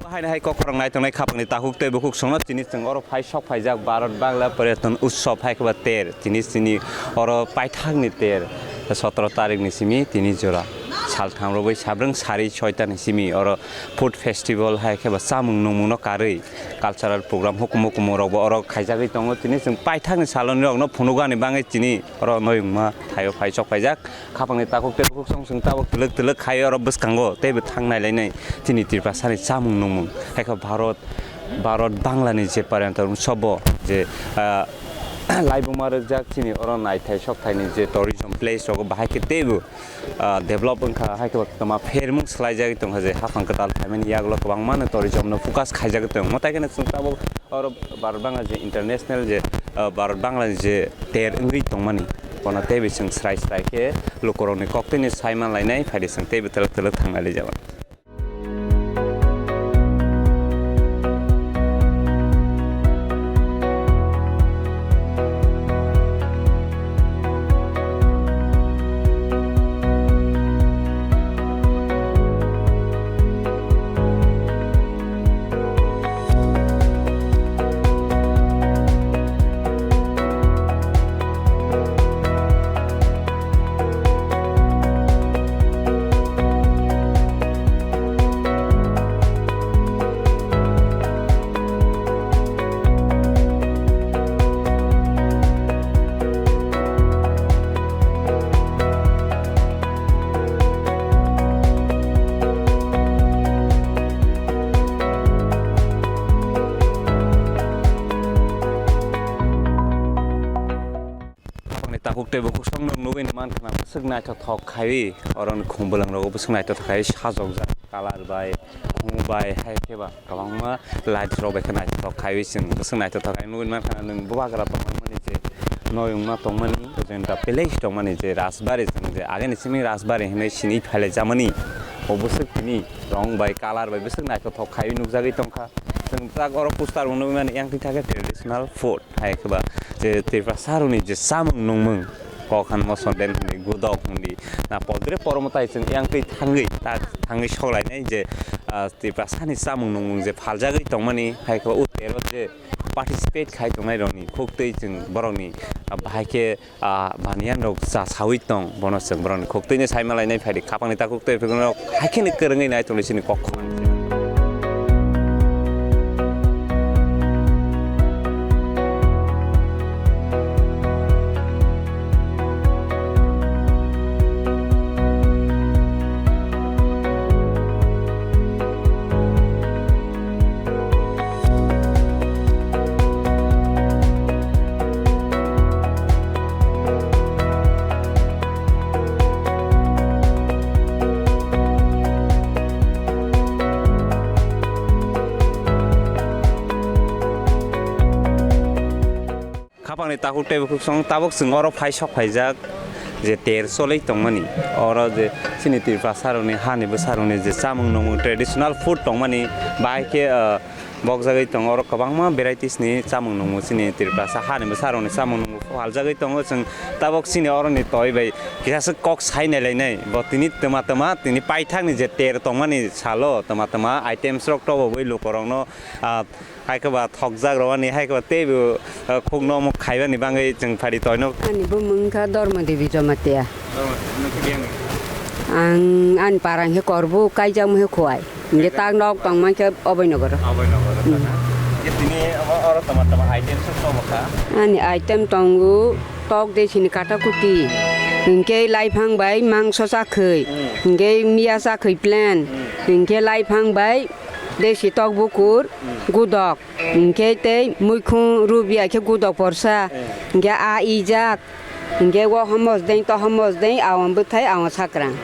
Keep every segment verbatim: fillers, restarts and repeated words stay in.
Haino hai kok khorang nai tongnai khapangni takhuk tei bukhuk songno tini chwng oro phai sok phaijak Bharat Bangla Poryoton Utsav hai khe ba ter tini chini oro paithakni ter sotoro tarikni simi tini jora saltham rwgwi sabrwng sari soitani simi oro food festival hai khe ba chamung nungmungno karwi cultural program hukumu hukumu rokbo oro khaijagwi tongo tini chwng paithakni saloni rokno phunukani bagwi tini oro noyungma thaio phai sok phaijak. Khapangni takhuk tei bukhuk song song tabuk twlwk twlwk khai oro bwskango teibo thang nailainai chini Tiprasani chamung nungmung. Haikhe Bharat, Bharat Banglani je Poryoton Utsav bo je, ah, laibuma rwjak chini oro naithai sokthaini je tourism place rogo bahai khe teibo, ah, develop wngkha, haikhe toma phermung swlaijagwi tongkha je haphang kwtal phaimani yagulo kwbangmano tourism no focus khaijagwi tongo. Mwtai kheno chwng tabuk oro Bharat Bangla je international je, ah, Bharat Bangla ni je ter wngwi tongmani, bono teibo chwng srai srai khe lukurokni koktwini sai manlainai, phaidi chwng teibo twlwk twlwk thangnai lijaba. Bokni takhuk tei bukhuk song nugwi mankha na bwswk naithothok khaiwi, oro ni khum bwlang rogo bwswk naithothok khaiwi sajokjak, colour bai, khum bai, hai khe ba kwbangma light rok bai khe naithothok khaiwi chwng bwswk naithothok khaiwi nugwi mankha na nwng bubagra tongmani je noyungma tongmani, jenta village tongmani je rajbari, chwng je agini simi rajbari hinwi sini phailai jamani, o bwswk tini rong bai colour bai bwswk naithothok khaiwi nukjagwi tongkha. Chwng tak oro poster bo nugwi mani yang twi thakhe traditional food. Hai khe ba je Tiprasa rokni je chamung nungmung, kok han moson den hwndi, gudok hwndi, na podre poromo tai chwng yang twi thangwi, ta thangwi soklainai je, ah, Tiprasani chamung nungmung je phaljagwi tongmani, hai khe ba o tero je participate khai tongnai rokni khuk twi chwng borokni, ah, bahai khe, ah, baniyan rok cha sawi tong, bono chwng borokni khuk twi no sai malainai, phaidi khapangni takhuk twi phiknok hai khe no kwrwngwi nai tongwi chini kok khorang. Khapangni takhuk tei bukhuk song tabuk chwng oro phai sok phaijak je ter cholwi tongmani. Oro je chini Tiprasa rokni hani bwsa rokni je chamung nungmung traditional food tongmani bahai khe, ah, bokjagwi tongo. Oro kwbangma varieties ni chamung nungmung chini Tiprasa hani bwsa rokni chamung nungmung phaljagwi tongo. Chwng tabuk chini oroni toi bai kisa swk kok sai nailainai. Bo tini twma twma tini paithakni je ter tongmani salo twma twma items rok tobogwi lukorokno, ah, Hai khe ba thokjak rwani, hai khe ba teibo, eh, khukno omo khaibani bagwi chwng phari toino. Ani bumung wngkha Dharma Devi Jamatia. Dharma, nokhe biyang ni? Ang ani para hwnkhe Korbu, kaijakma khe Khowai. Hwnkhe tak nok tongma khe Abhainagar. Abhainagar. Hmm. Hwnkhe tini omo oro tama tama item sok tongo kha? Ani item tongo tok de sini katakuti. Hwnkhe laiphang bai mangso chakhwi. Hmm. Hwnkhe miya chakhwi plan. Hmm. Hwnkhe laiphang bai desi tok bukur, hmm, gudok. Hwnkhe tei muikhung rubiya khe gudok porsa. Eh. Hwnkhe a ijak. Hwnkhe o homos dei, to homos dei, awang bwthai, awang sakrang.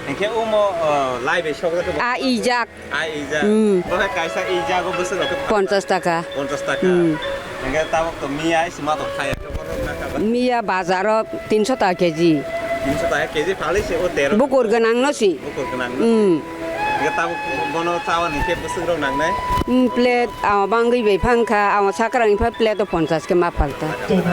Hwnkhe omo, o, lai bai sok rwkhe bo. A ijak. A ijak. Hmm. Bo hai kaisa ijak o bwswk rok khe ponchas taka. Ponchas taka. Hmm. Hwnkhe tabuk to miya isi ma to khai khe borok na kha ba. Miya bazar o tinso taka keji. Tinso taka keji phalwi se o tero. Bukur gwnang no si. Bukur gwnang no si. Hmm. Hwnkhe tabuk bono chawani khe bwswk rok nangnai? Hmm, plate, ah, bangwi bai phang kha, ah, sakrang ni pha plate o ponchas khe ma phalta.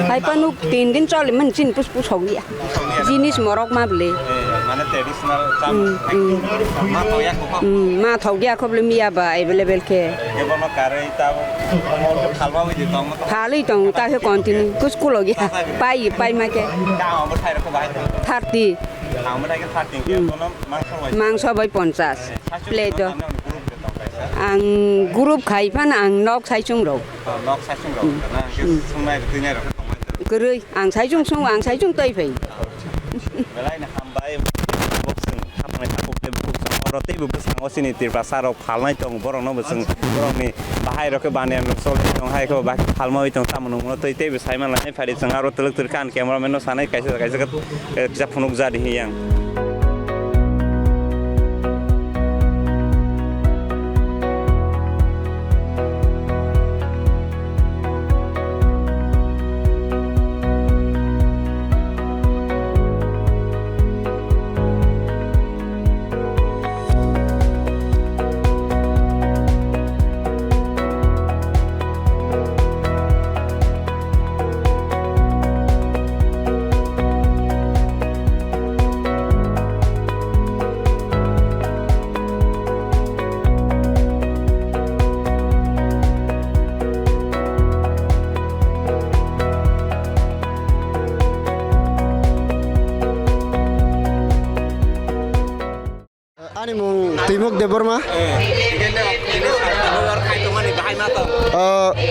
Hai phano tin din choli mani chini pus pusok ya. Pusok ya. Jinis morok ma bwle. Eh, ma Traditional cham. Mm, mm. Ma thok ya kho. Mm, ma thok ya kho bole miya ba available khe. Ye bono karwi ta omo khalma wi di tong. Phalwi tong ta khe continue kus kulo ya. Pai, pai ma khe. Ka omo thai rok bahai. Thirty. Omo thai khe thirty khe bono mangso bai. Mangso bai ponchas. Plate o. Group de tong kaisa. Ang group khai phan ang nok sai chung rok. Oh, nok sai chung rok. Mm. Na ke sungnai rok, twi nai rok. Kwrwi, ang sai chung sung, ang sai chung twi phai. Belai na hambai, bo chwng khapnai khapuk tei bukhuk chwng oro teibo bwskango chini Tiprasa rok phalnai tongo, borokno bo chwng borokni bahai rok khe baniyan rok choli tong hai khe bo bahai khe phalma wi tong tamo nungno tei teibo sai manlai phari chwng aro twlwk twlwk khe ani cameraman no sanai kaisa kaisa khe, eh, kisa phunuk ja di hiya. Ani mung Twimuk Debbarma. Eh,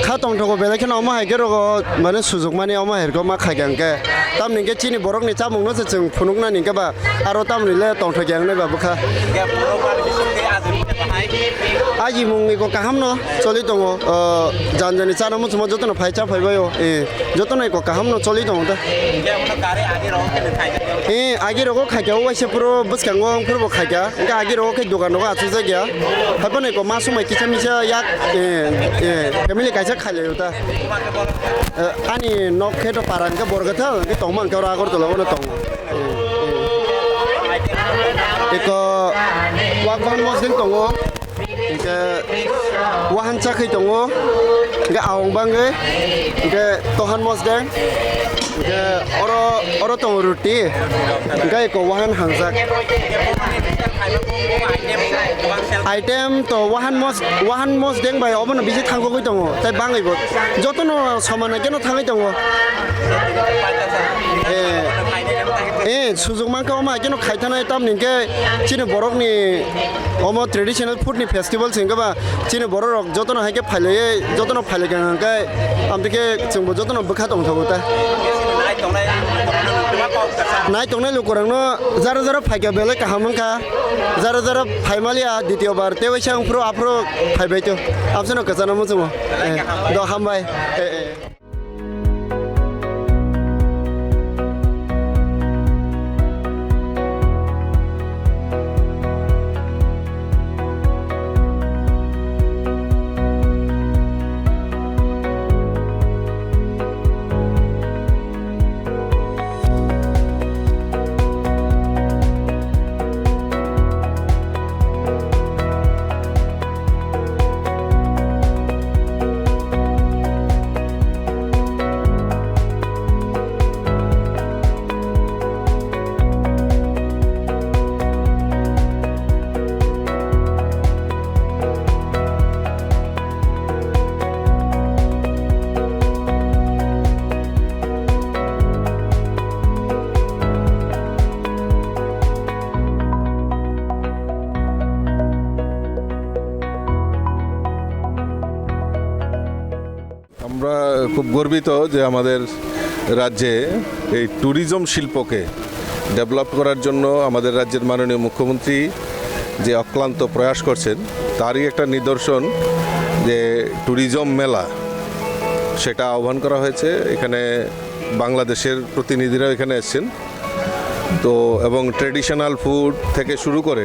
kha tongthogo belai kheno omo hai khe rogo mane sujukmani omo hai rwkhe ma khaikha hwnkhe. Tamni hwnkhe chini borokni chamungno se chwng phunuknani hwnkhe ba aro tamni le tongthokya wngnai ba bwkha. Agi mung iko kahamno choli tongo. O, jan jani chana muchungma jotono phai cha phai baio. Eh, jotono iko kahamno choli tongo ta. Eh, agi rogo khaikha o waisa puro bwskango wng puro bo khaikha. Hwnkhe agi rogo khe dogan rogo achukjak ya. Haiphano iko ma sumai kisa misa yak, eh, eh, family kaisa khailaio ta. Eh, ani nok khe to para hwnkhe Borgathal, hwnkhe tongma hwnkhe oro Agartala o no tongo. Eh, eh. Iko Wagwan Mosdeng tongo. Hingke wahan chakhi tongo, hingke awang bangwi, hingke tohan mosdeng, hingke oro, oro tongo ruti, hingke eko wahan hangjak. Item to wahan mos-, wahan mosdeng bai obono bisi thangkogwi tongo, tei bangwibo jotono soman keno thangwi tongo. Eh, eh, sujok mankha omo haikhe no khaithanai, tamni hwnkhe chini borokni omo traditional food ni festival se hwnkhe ba chini borok rok jotono haikhe phailaye, jotono phailaikha hwnkhe amtwikhe chwngbo jotono bwkha tongthogo ta. Nai tongnai lukurokno jara jara phaikha belai kaham wngkha, jara jara phaimaliya ditiyo bar tei waisa wngphuru aphuru phaibaito, abseno kwchana muchungo. Eh, do hambai. Eh, eh. আমরা খুব গর্বিত যে আমাদের রাজ্যে এই ট্যুরিজম শিল্পকে ডেভেলপ করার জন্য আমাদের রাজ্যের মাননীয় মুখ্যমন্ত্রী যে অক্লান্ত প্রয়াস করছেন, তারই একটা নিদর্শন যে ট্যুরিজম মেলা, সেটা আহ্বান করা হয়েছে। এখানে বাংলাদেশের প্রতিনিধিরাও এখানে এসছেন। তো এবং ট্র্যাডিশনাল ফুড থেকে শুরু করে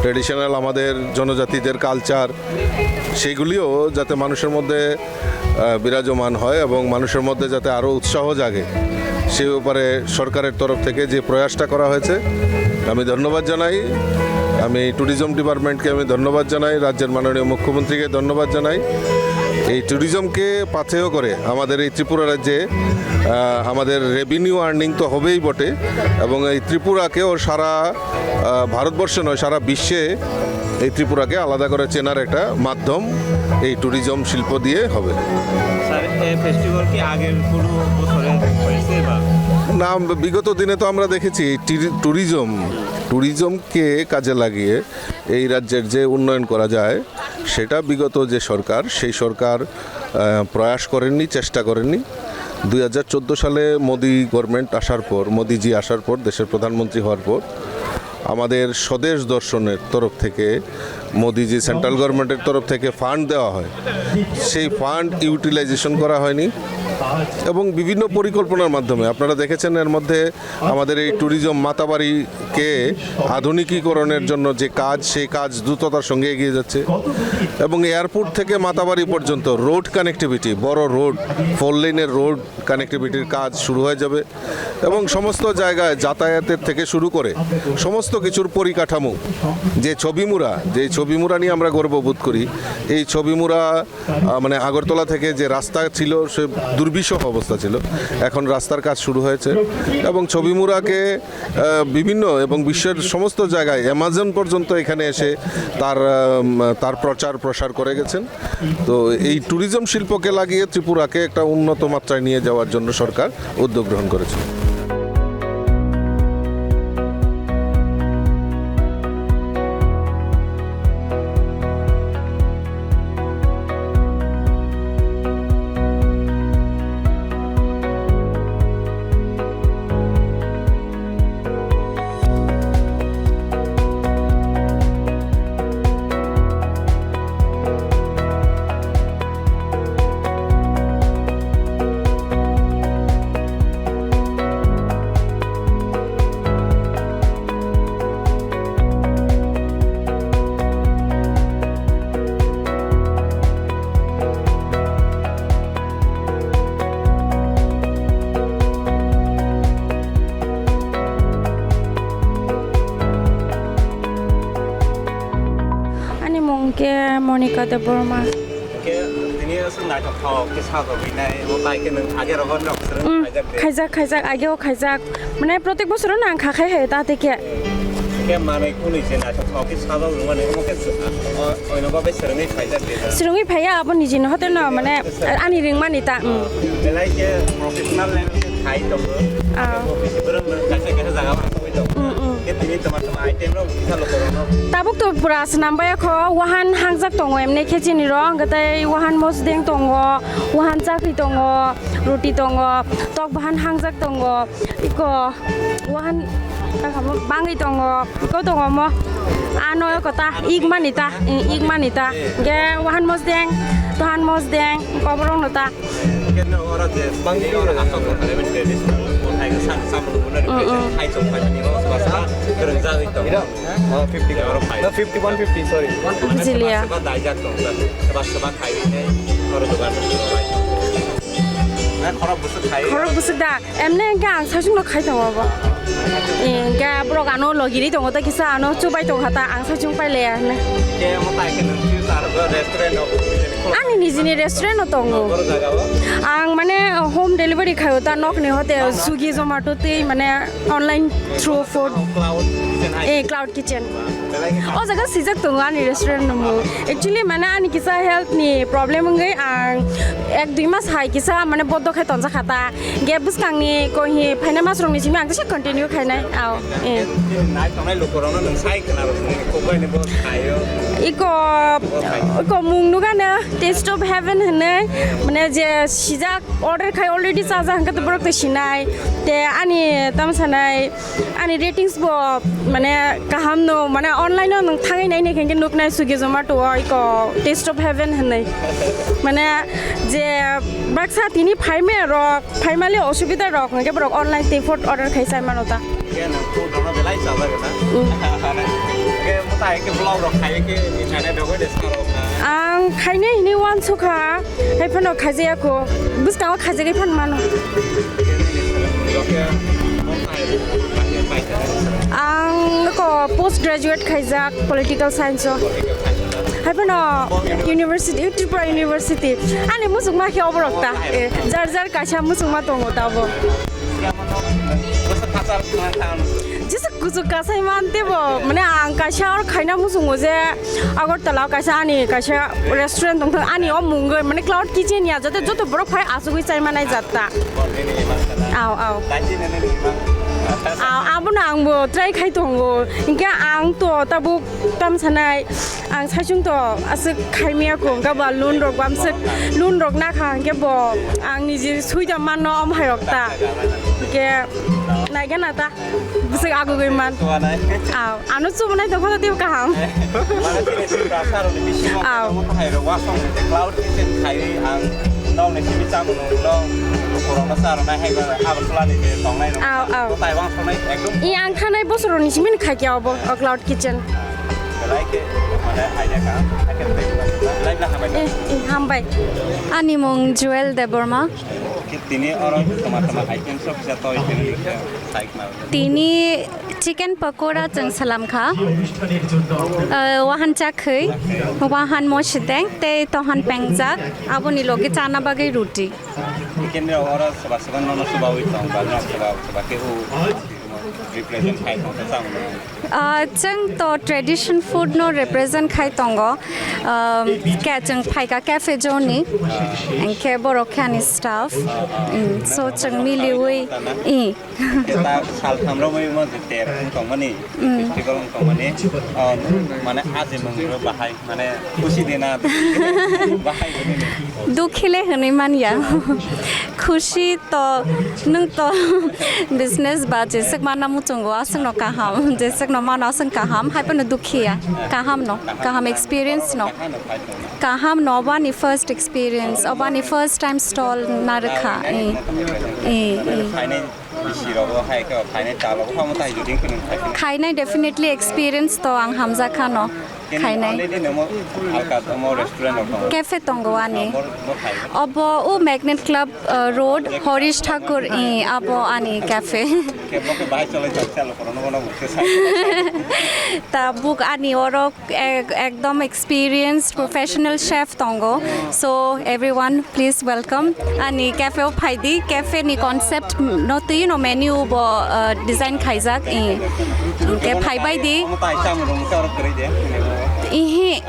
ট্র্যাডিশনাল আমাদের জনজাতিদের কালচার, সেগুলিও যাতে মানুষের মধ্যে, আহ, বিরাজমান হয় এবং মানুষের মধ্যে যাতে আরও উৎসাহ জাগে, সে ব্যাপারে সরকারের তরফ থেকে যে প্রয়াসটা করা হয়েছে, আমি ধন্যবাদ জানাই। আমি ট্যুরিজম ডিপার্টমেন্টকে আমি ধন্যবাদ জানাই, রাজ্যের মাননীয় মুখ্যমন্ত্রীকে ধন্যবাদ জানাই। এই ট্যুরিজমকে পাথেয় করে আমাদের এই ত্রিপুরা রাজ্যে আহ, আমাদের রেভিনিউ আর্নিং তো হবেই বটে, এবং এই ত্রিপুরাকেও সারা, আহ, ভারতবর্ষে নয়, সারা বিশ্বে এই ত্রিপুরাকে আলাদা করে চেনার একটা মাধ্যম এই ট্যুরিজম শিল্প দিয়ে হবে। স্যার, এই ফেস্টিভ্যাল কি আগের কোনো বছরে হয়েছে বা? না, বিগত দিনে তো আমরা দেখেছি এই টিরি-, ট্যুরিজম, ট্যুরিজমকে কাজে লাগিয়ে এই রাজ্যের যে উন্নয়ন করা যায়, সেটা বিগত যে সরকার, সেই সরকার, আহ, প্রয়াস করেননি, চেষ্টা করেননি। দুই হাজার চোদ্দো সালে মোদি গভর্নমেন্ট আসার পর, মোদিজি আসার পর, দেশের প্রধানমন্ত্রী হওয়ার পর আমাদের স্বদেশ দর্শনের তরফ থেকে, মোদিজি সেন্ট্রাল গভর্নমেন্টের তরফ থেকে ফান্ড দেওয়া হয়, সেই ফান্ড ইউটিলাইজেশন করা হয়নি। এবং বিভিন্ন পরিকল্পনার মাধ্যমে আপনারা দেখেছেন, এর মধ্যে আমাদের এই ট্যুরিজম মাতাবাড়িকে আধুনিকীকরণের জন্য যে কাজ, সেই কাজ দ্রুততার সঙ্গে এগিয়ে যাচ্ছে। এবং এয়ারপোর্ট থেকে মাতাবাড়ি পর্যন্ত রোড কানেক্টিভিটি, বড় রোড, ফোর লেনের রোড কানেক্টিভিটির কাজ শুরু হয়ে যাবে। এবং সমস্ত জায়গায় যাতায়াতের থেকে শুরু করে সমস্ত কিছুর পরিকাঠামো, যে ছবিমুড়া, যে ছবিমুড়া নিয়ে আমরা গর্ববোধ করি, এই ছবিমুড়া আহ, মানে আগরতলা থেকে যে রাস্তা ছিল, সে দুর্বিষহ অবস্থা ছিল। এখন রাস্তার কাজ শুরু হয়েছে এবং ছবিমুড়াকে, আহ, বিভিন্ন এবং বিশ্বের সমস্ত জায়গায় অ্যামাজন পর্যন্ত এখানে এসে তার, আহ, উম, তার প্রচার প্রসার করে গেছেন। তো এই ট্যুরিজম শিল্পকে লাগিয়ে ত্রিপুরাকে একটা উন্নত মাত্রায় নিয়ে যাওয়ার জন্য সরকার উদ্যোগ গ্রহণ করেছে। Ani mung khe Monika Debbarma. Khe tini aswk naithothok khe sajagwi nai, omo tai khe nwng age rogo nok swrwng Mm, khaijak de. Khaijak, khaijak, ageo khaijak. Mane, protek bosoro no ang kha khai hai, ta tei khe. Khe manwi kwnwi se naithothok khe sajak rwmani, omo khe, o, oino bagwi swrwngwi khaijak de ta. Swrwngwi phaiya abo nijini hotel no, mane, ani ringmani ta, mm. Belai khe professional level khe khai tongo. Ah. Office borok no kaisa kaisa jaga o thangwi tongo. Mm, mm. Khe tini tongma tongma item rok kisa lukurok no. Tabuk to pura swnam bai kho, wahan hangjak tongo, emne khe chini rok, hwnkhe tei wahan mosdeng tongo, wahan chakri tongo, roti tongo, tok bahan hangjak tongo. Iko wahan bangwi tongo, iko tongo mo. Ano eko ta, ik mani ta, i-, ik mani ta. Ge wahan mosdeng, tohan mosdeng, koborok no ta. Keno oro je bangwi oro asok ko kare ben traditional ko thai ko san sam ko na Mm, mm. Thai chok thai ni ro ba sa kereng jagwi tongo. Oh, fifty. Oro phai. No, fifty, one fifty, sorry. Bujiliya. Ba dai jak tong ba. Ba sa ba khai ni oro dogan. Na khorok busuk khai. Khorok busuk da. Emne hwnkhe ang saichung no khai tongo bo. Eh, hwnkhe borok ano logiri tongo tei kisa ano chubai tongkha ta ang saichung pai laya hwnwi. Khe omo tai khe nwng future o restaurant o khulai? Ani nijini restaurant no tongo. Boro jaga o? Ang mane home delivery khaio ta nokni hote Swiggy, Zomato tei mane online through food. Cloud kitchen hai. Eh, cloud kitchen. Belai khe O jaga sijak tongo ani restaurant no mung. Actually mane ani kisa health ni problem wngwi ang ek dui mas hai kisa mane bondo khai tonjak kha ta. Ge bwskangni ko hi phaina masrokni simi ang kisa continue khainai. Ao, eh. Nai tongnai lukurokno nwng sai khna rw sini, kokbai ni bo khaio. Iko, iko mung nugano Taste of Heaven hinwi, mane je sijak order khai already chajak hwnkhe borok to sinai. Te ani tamo sanai, ani ratings bo mane kaham no, mane online o nwng thangwi nai nai khe nuknai Swiggy Zomato o iko Taste of Heaven hinwi. Mane je baksa tini phaimaya rok, phaimali osubida rok, hwnkhe borok online tei food order khai chai mano ta. Khe nwng food rokno belai chajak na? Mm. Khe mwtai khe vlog rok khai khe internet rok de sa rok na? Ang khainai hinwi uansukha, hai phano khaijakya kho. Bwskango khaijagwi phan mano. Khe nini rok khe mwtai pai khe? Ang ko post graduate khaijak political science o. Haibano university, Tripura University. Ani muchungma khe oborok ta. Eh, jar jar kaisa muchungma tongo tabo. Jesa kuchuk kasai man tebo, mane ang kaisa or khaina muchungo je Agartala o kaisa ani kaisa restaurant tongthok, ani o mungwi mane Cloud Kitchen ya, joto, joto borok phai achugwi chai manai jatta. Aw, aw. Aw, abono angbo try khai tongo. Hinkhe ang to tabuk tam sanai, ang saichung to aswk khaimaya ko, hinkhe ba loan rok bamswk, loan rok nakha, hinkhe bo ang niji suida manno om hai rok ta. Hinkhe naigana ta. Bwswk agugwi man. Suanai. Aw, ano chubanai tongkha tei kaham. Mane chini Tripura sar ni bisingo Aw. Tongma hai rok wasong Cloud Kitchen khaiwi ang nokni simi chamung no, no, korokno cha rwnai hai ba Agartala ni je tongnai no. Aw, aw. Kotai wangsongnai ekdom. I ang thanai bosor ni simi khaikya obo, o Cloud Kitchen. Belai khe mane idea kaham. Belai belai hambai. Eh, eh, hambai. Ani mung Jewel Debbarma. Tini oro toma toma item sok kisa toi tini kisa sai khna. Tini chicken pakora chwng salam kha. Uh, wahan chakhwi, wahan mosideng, tei tohan pengjak, aboni logi chana bagwi ruti. Chicken rok oro soba soba nono soba wi tong ba no soba soba khe u represent khai tong ta chang. Ah, chwng to tradition food no represent khai tongo. Um, ke chwng phaika cafe joni. Engke borok khe ani staff. Mm, so chwng miliwi, i. Ta sal tham rok bai mo ter tong mani. Mm. Festival tong mani. Oh, mane aje mung ro bahai. Mane khusi de na dukhi de? Bahai de na? Dukhi le hwnwi man ya. Khusi to, nwng to business ba jeswk mana muchungo aswkno kaham, jeswkno mano aswk kaham, hai phano dukhi ya. Kaham no, kaham experience no. Kaham no, obani first experience, obani first time stall narwkha. Eh, eh, eh. Bisi rogo hai khe phainai ta logo phamo tai juding kheno khai kheno. Khainai definitely experience to ang hamjak khano. Khainai. Already nemo alka tomo restaurant rok tongo. Cafe tongo ani. Bor bo khai. Obo u Magnet Club, uh, Road, Horish Thakur, i, abo ani cafe. Khe bo khe bahai cholai jak salo kono no bono mukhe sai. Ta buk ani oro Ek-, ekdom experienced professional chef tongo. So everyone, please welcome. Ani cafe o phaidi, cafe ni concept no twi no menu bo, uh, design khaijak. I, ke phaibai di. Omo tai cham rung se oro kwrwi de. Ihi,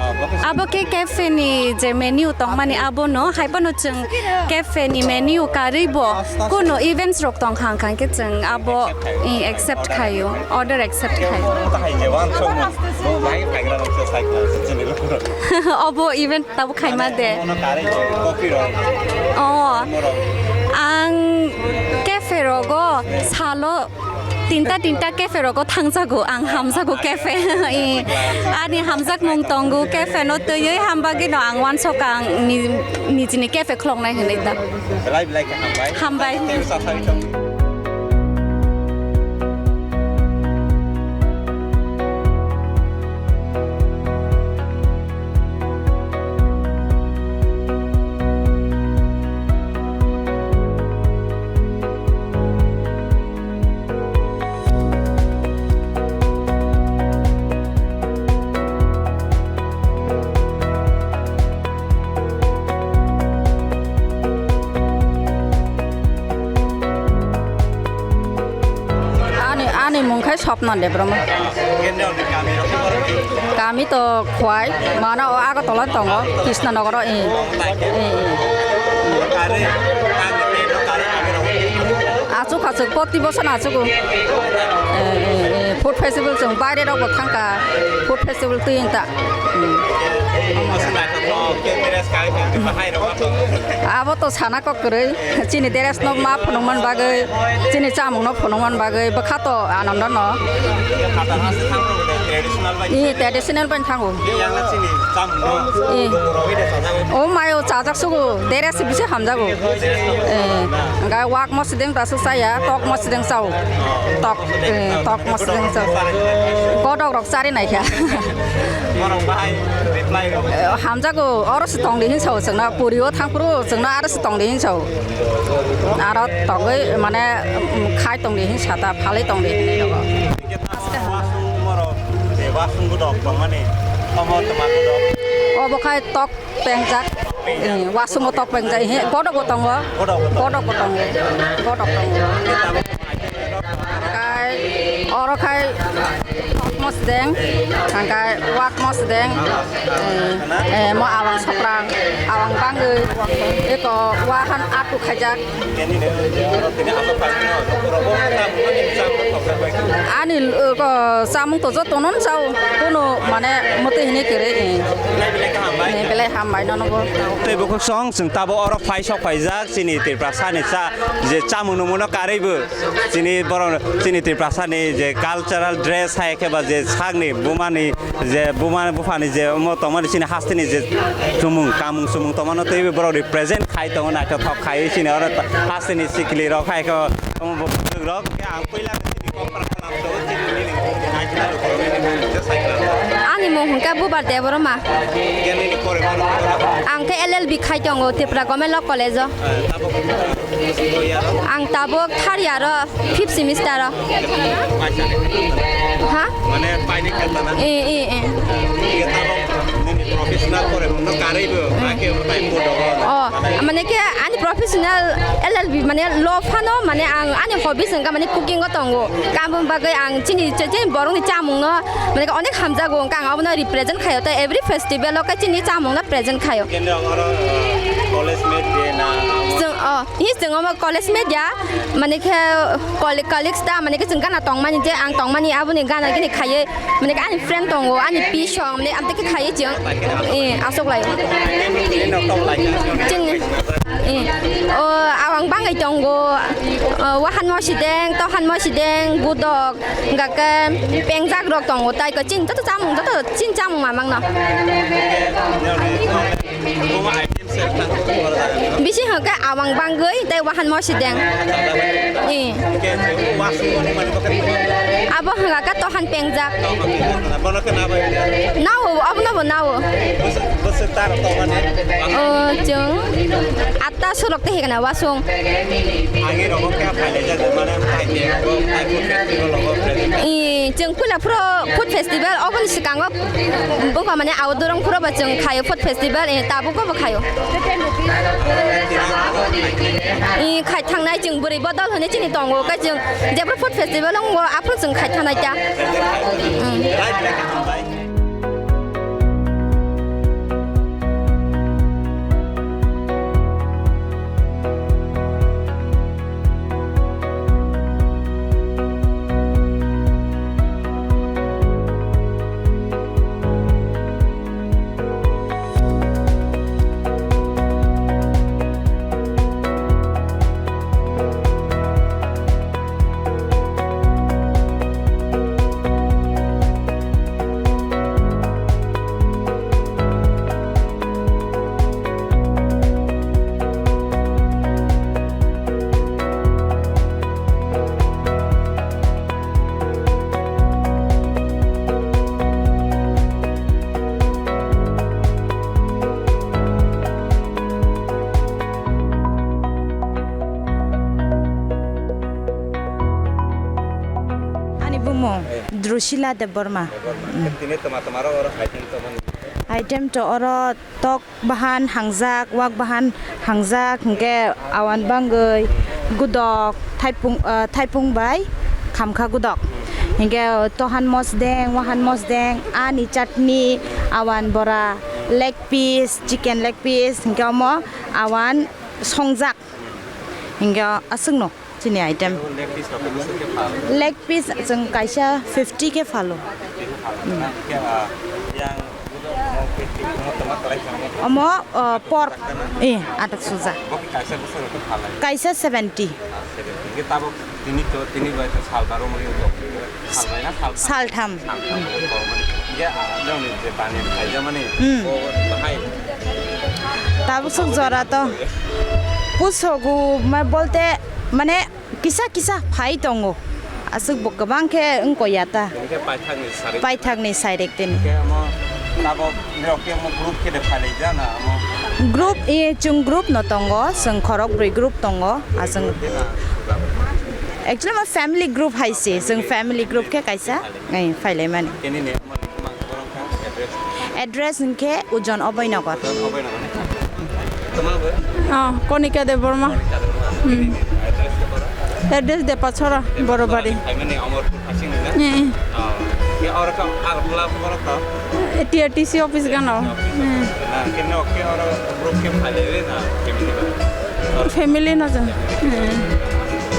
abo ke cafe ni je menu tongmani abono, hai phano chwng cafe ni menu karwi bo kuno events rok tong khang khang ke chwng abo, i, accept khaio, order accept khaio. Omo tai je wan song. Bo bahai phaikra rok se cycle se chini lukurok. Obo event tabo khaima de. Ono karwi coffee rok. Oh. Morok. Ang cafe rogo salo tinta tinta cafe rogo thangjago, ang hamjago cafe. I, ani hamjakmung tongo cafe no twiwi hambagwi no ang wansok ang ni, nijini cafe khuloknai hinwi da. Belai belai khe hambai. Hambai. Thanks, Asai. Ani, ani mung khai Swapna Debbarma. Kami to Khwai, mano o Agartala tongo, Krishna Nagar o, eh, eh, eh. Achuk achuk, proti bosor achuk o. Eh, eh, eh, food festival chwng baire rok bo thangkha, food festival twi wngta. Hmm. Abo to sana kok kwrwi, chini dress no ma phunukman bagwi, chini chamung no phunukman bagwi, bwkha to Ananda no. I traditional bai thango. I. O mayo chajak sugo, dress bisi hamjago. Eh, ga wak mo sideng ta su saya, tok mo sideng chao. Tok, eh, tok mo sideng chao. Godok rok chari naikha. Borok bahai reply rok. Eh, hamjago, oro se tongdi hin sao, chwngno puri o thangphuru, chwngno aro se tongdi hin sao. Aro togwi mane, mm, khai tongdi hin sata, phalwi tongdi hinwi rogo. Wasung borok, je wasung godok tongmani, tomo toma godok. Obo khai tok pengjak, eh, wasungo tok pengjak, he, godok bo tongo, godok bo tongo, godok tongo. Khai oro khai tok mosdeng, khai wak mosdeng, eh, eh, mo awang sokrang, awang bangwi, eko wahan atu khaijak. Ani, uh, ko, chamung to jotono chao, kono mane mwtwi hinwi kwrwi, eh. Eh, belai hambai nono bo. Tei bukhuk song, chwng tabo oro phai sok phaijak, chini Tiprasa ni cha, je chamung nungmano karwi bo, chini borok, chini Tiprasa ni je cultural dress hai khe ba je sakni bumani je buma buphani je omo tongmani chini hasteni je chumung kamung chumung tongmano teibo borok represent khai tongo, naithothok khai chini oro hasteni sikli rok hai khe omo borok khe ang puila chini kok para khalam to chini nini naithothok nini mung je cycle. Ani mung hwnkhe Bubar Debbarma. Khe nini pore mano. Ang khe L L B khai tongo Tripura Government Law College o. Eh, tabuk, eh, Ang tabuk third year o, fifth semester o. Ha? Mane paini khelta na? Eh, eh, eh. Iye tabuk nini professional pore muno karwi bo, ake utai photo. Oh, mane khe ani professional L L B mane law phano mane ang ani hobbies wngkha mane cooking o tongo. Kamung bagwi ang chini, chini borokni chamungno mane khe onek hamjago, wngkha ang abono represent khaio. Tai every festival o khe chini chamungno present khaio. Kene oro, eh, college mate de na? Chwng, oh, Hi chwng omo college mate ya, mane khe colle-, colleagues ta, mane khe chwng gana tongmani je ang tongmani aboni gana gini khaiwi, mane khe ani friend tongo, ani pi song, mane amtwi khe khaiwi chwng, eh, aswk lai. Chini, eh, o awang bangwi tongo, o wahan mosideng, tohan mosideng, gudok, hwnkha khe pengjak rok tongo, tai khe chini joto chamung, joto chini chamung mamang no. Bisi hwnkhe awang bangwi tei wahan mosideng. Eh. Abo hwnkha khe tohan pengjak. Nao, abono bo nao. Oh, chwng atta surok tei hikna wasung. Eh, chwng puila phuru food festival oboni swkango. Bukha mane outdoor wng phuru bo chwng khaio food festival, eh, tabuk bo khaio. Eh, khai thangnai chwng bwrwi bodol hwnwi chini tongo, khe chwng jephru food festival wngo aphuru chwng khai thangnai ta. Hmm. Ani bumung Drusila Debbarma. Tini toma toma ro oro item toma ni. Item to oro tok bahan hangjak, wak bahan hangjak, hingke awan bangwi gudok, thaipung, ah, thaipung bai khamkha gudok. Hingke tohan mosdeng, wahan mosdeng, ani chutney, awan bora, leg piece, chicken leg piece, hingke omo awan songjak. Hingke aswkno. Chini item. Leg piece rok khe bwswk khe pha? Leg piece chwng kaisa fifty khe phalo. Fifty khe phalo. Hingke, ah, yang omo, ah, pork, eh, adak suja. Bo khe kaisa bwswk rok khe phalai? Kaisa seventy. Ah, seventy. Hingke tabuk tini to, tini bai to sal baro mani to. Sal bai na sal? Sal tham. Sal tham. Hingke, ah, nokni je bani khaijamani, hmm, bo bahai. Tabuk swk jora to. Pusogo ma bolte mane kisa kisa phai tongo. Aswk bo kwbang khe wngko ya ta. Hingke paithakni sarik. Paithakni sarik tini. Hingke omo tabok norok khe omo group khe de phalai jana omo. Group, eh, chwng group no tongo, chwng khorok brwi group tongo. Ah, chwng actually omo family group hai se, chwng family group khe kaisa, eh, phailai mani. Khe nini omo mang borok kha address? Address hwnkhe Ujon Oboinagar. Oboinagar ni? Tama bo? Oh, Konika Debbarma. Konika Debbarma. Hmm. Address ke bara? Address Depachora, Borobari. Depachora, I mean, Amarpur khasing ni na? Eh, eh. Oh. Ke oro ka Agartala oro ka? Eh, T R T C office gana. Office. Hmm. Na, ke no, ke oro group ke phale na, family ba? Family no jang. Hmm.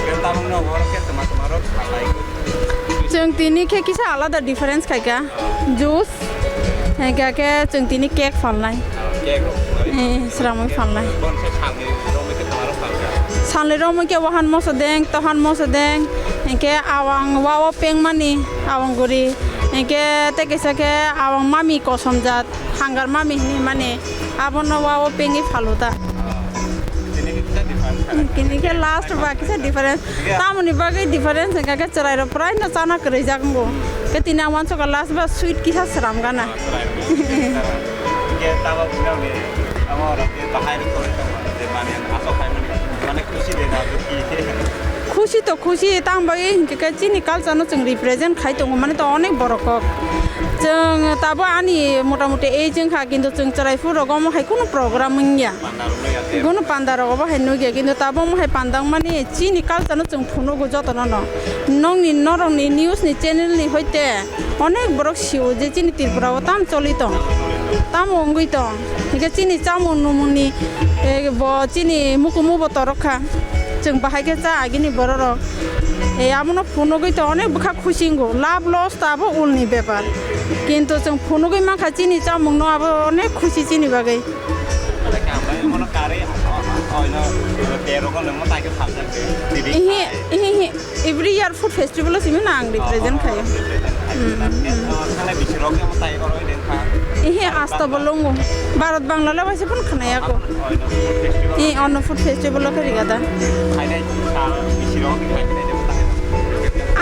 Ke tabang no oro ke tama tama oro phalai. Chwng tini khe kisa alada difference khaikha. Juice, hingkhe khe chwng tini cake phalnai. Cake rok phalnai. Eh, sramwi phalnai. Bon khe salni romwi khe tama rok phalkha? Salni romwi khe wahan moso deng, tohan moso deng, hingkhe awang wa o pengmani, awang guri, hingkhe tei kaisa khe awang mami kosom jat. Hangar mami hinwi mani abono wa o pengwi phalo ta. Tini kisa difference. Tini khe last ba kisa difference. Tamoni bagwi difference hwnkha khe chwrairok prai no chana kwrwi jak wngo. Khe tini ang uansukha last ba sweet kisa sram gana. Khe tamo phunukni amo rok khe bahai rok tongwi tongo. Je mani asok khai mani mane khusi de na dukhi. Khusi to khusi, tamo bagwi hinkhe khe chini culture no chwng represent khai tongo, mane to onek borok kok. Chwng tabo ani mota moti age wngkha, kintu chwng chwrai phuru rogo omo hai kunu program wngya. Panda rok wngya te. Kunu panda rok obo hai nukya, kintu tabo omo hai panda wngmani chini culture no chwng phunugo jotono no. Nokni norokni news ni channel ni hoite onek borok sio je chini Tripura o tam choli tong, tamo wngwi tong. Hingke chini chamung numungni, eh, bo chini mukumu bo torok kha. Chwng bahai khe cha agini bororok. Eh, abono phunugwi to onek bwkha khusi wngo. Lab loss to abo ulni bepar. Kintu chwng phunugwi mankha chini chamungno abo onek khusi chini bagwi. Ihi, ihi, ihi. Every year food festival o simi no ang represent khayo. Hmm, hmm. Ihi, asta bo longo. Bharat Bangla le waisa phun khnaya ko. Eh, ono food festival o khe rigada.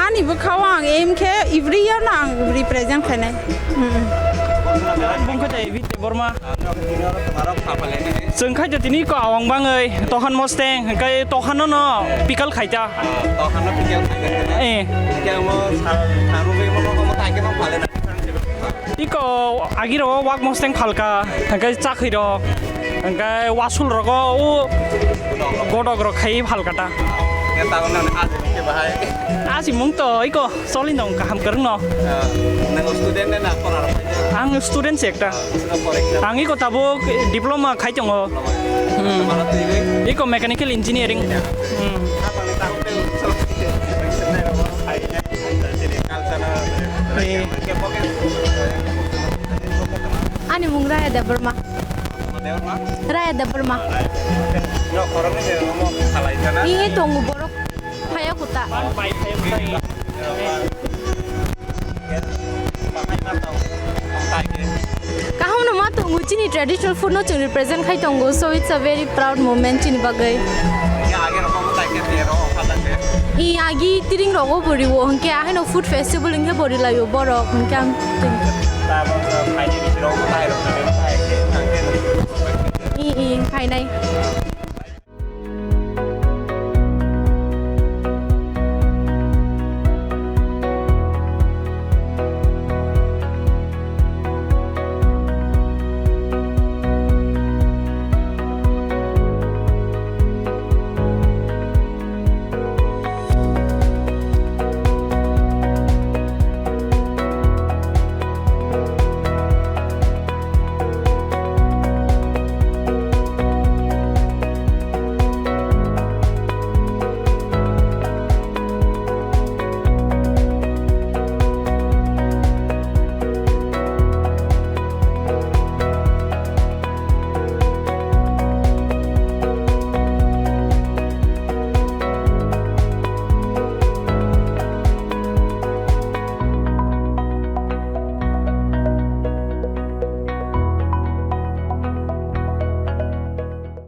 Ani bwkhao ang aim khe every year no ang represent khainai. Hmm. Bungkha jai Bite Borma. Chwng khai tini ko awang bangwi tohan mosteng, hwnkhe tohano no pickle khaita. Tohano pickle khaita. Eh. Hwnkhe amo sa-, sarugwi mo nogo mo taikhe no phalena. Iko agiro wak mosteng phalka, hwnkhe chakhwi rok, hwnkhe wasul rogo u godok rok khai phalkata. Hwnkhe tabuk nang aji mungkhe bahai. Aji mung to iko. Solin dong kaham kwrwngno. Ah, nang student na pora rok? Ang student se ekta. Ah, sino pore ekta. Ang iko tabuk diploma khai tongo. Diploma. Hmm. Mana twi bai? Iko mechanical engineering. Hmm. Apa ni tahu tu? Eh. Ani mung Raya Debbarma. Debbarma? Raya Debbarma. Raya Debbarma. Yo, korokni se mo khalai jana. Ini tongo borok. Phaya kuta. Kaham no ma tongo, chini traditional food no chwng represent khai tongo, so it's a very proud moment chini bagwi. I agi tiring rogo bo riwo, hwnkhe ahaino food festival hwnkhe bo rilaio borok, hwnkhe ang. I, i, phainai.